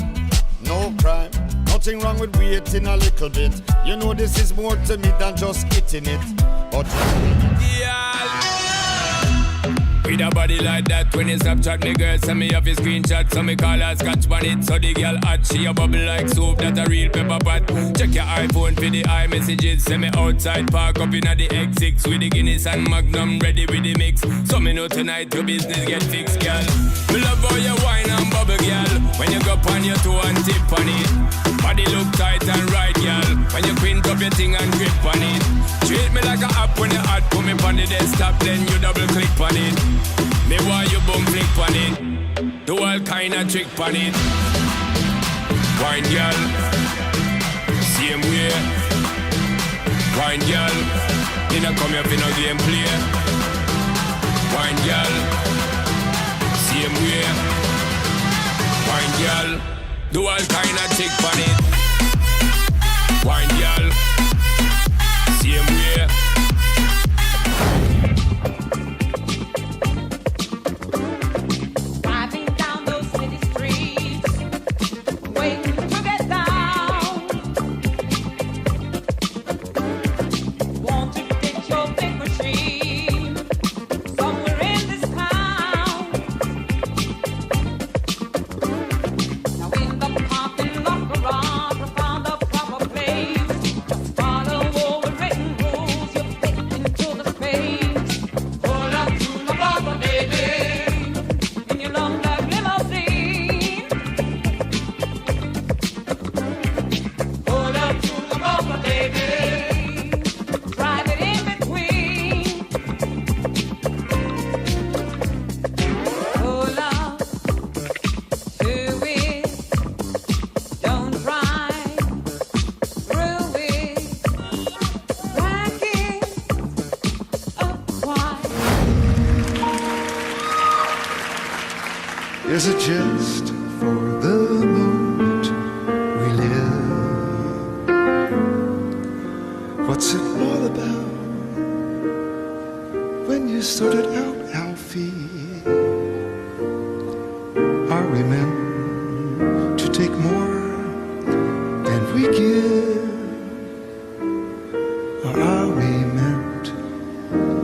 No crime, nothing wrong with waiting a little bit. You know this is more to me than just hitting it. But With a body like that, when you Snapchat me girl, send me off a screenshot, so me call her scotch on it. So the girl hot, she a bubble like soup, that a real pepper pot. Check your iPhone for the iMessages, send me outside, park up inna the X6 with the Guinness and Magnum, ready with the mix. So me know tonight your business get fixed, girl. Me love how you wine and bubble, girl. When you go on your toe and tip on it. Body look tight and right, girl. When you quint up your thing and grip on it. Treat me like a app when you hot, put me on the desktop, then you double click on it. Me want you boom flick on it. Do all kind of trick on it. Wine girl, same way. Wine girl, you no come here for no game play. Wine girl, same way. Wine girl, do all kind of trick on it. Wine girl, same way. Driving down those city streets, waiting to get down. Want to get your big machine somewhere in this town. Now in the parking lot garage, we found the proper place. Just follow all the written rules, you fit into the space. Pull up to the plaza, baby. In your long black limousine. Pull up to the plaza, baby. Drive it in between. Pull up to it. Don't drive through it. Back it up twice. Is it just for the moment we live? What's it all about when you sort it out, Alfie? Are we meant to take more than we give? Or are we meant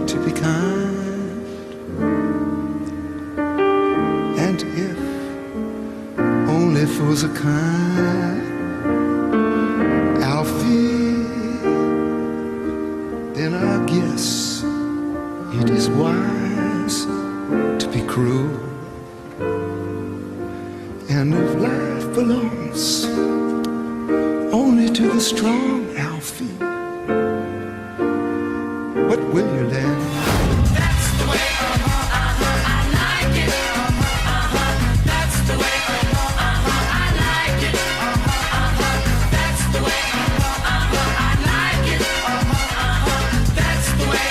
to be kind? And if only fools are kind, Alfie, then I guess it is wise to be cruel. And if life belongs only to the strong, Alfie, what will you lend? That's the way I like it. That's the way I like it. That's the way I like it. That's the way.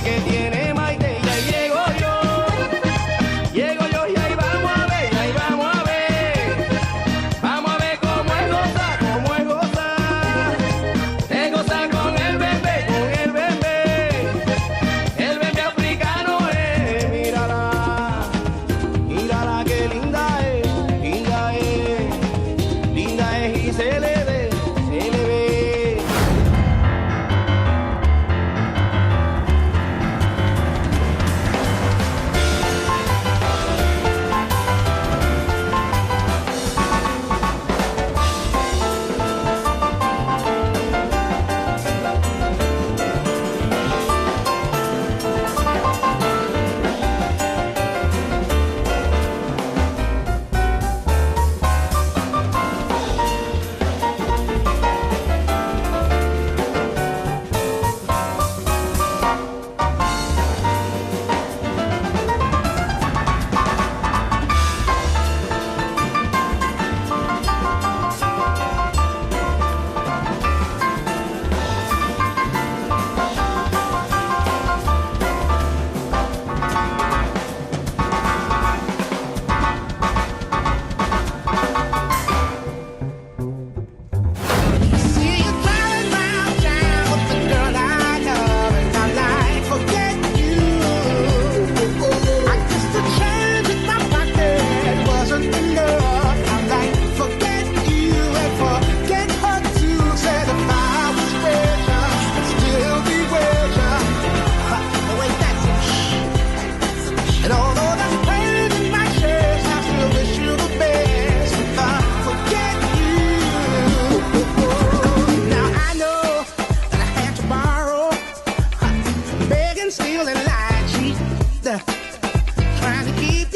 que tiene Maite. Y ahí llego yo, llego yo y ahí vamos a ver, y ahí vamos a ver. Vamos a ver cómo es gozar, cómo es gozar. Es gozar con el bebé, con el bebé. El bebé africano es, mírala, mírala qué linda es, linda es, linda es y se le ve, se le ve. See you driving round town with the girl I love, and I'm like, forget you. I guess the change in my pocket wasn't enough. I'm like, forget you and forget her too. Said if I was richer, I'd still be richer. Wait, that's some shit. And although there's pain in my chest, I still wish you the best. If I forget you. Now I know that I had to borrow, beg and steal and lie, cheat, trying to keep